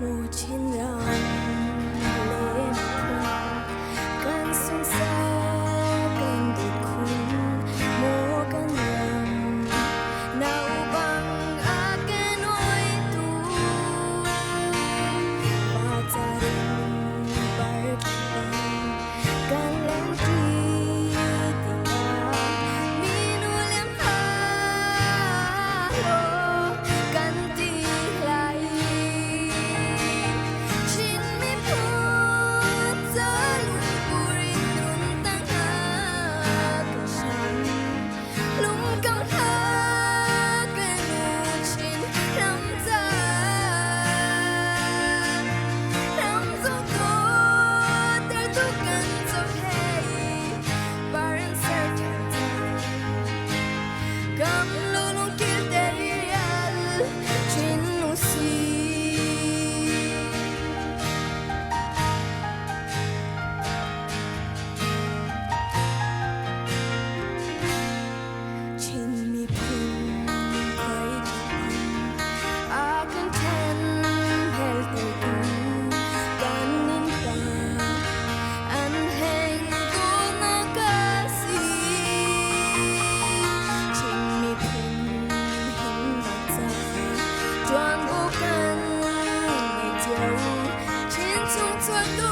Maw Chinram le miphun kan sunsak kan dawt khun maw kan ram nau bang a kan oitu pacarin parki bang kan lengṭi tikah minu lem hlah kan ti lai. Chin miphun ca lungpur in run tang ah ka hram. Lungkam hla ka nu Chin ram ca. Ram zohtu tertu kan zoh hei baran ser ṭhan cang. Kam lulung kil te rial Chin usi. Chin miphun khuai a kan ṭhen heltertu kan innpa an hlengtu na ka si. Chin miphun himnak ca ṭuanvo kan ngei cio. Chin chung chuaktu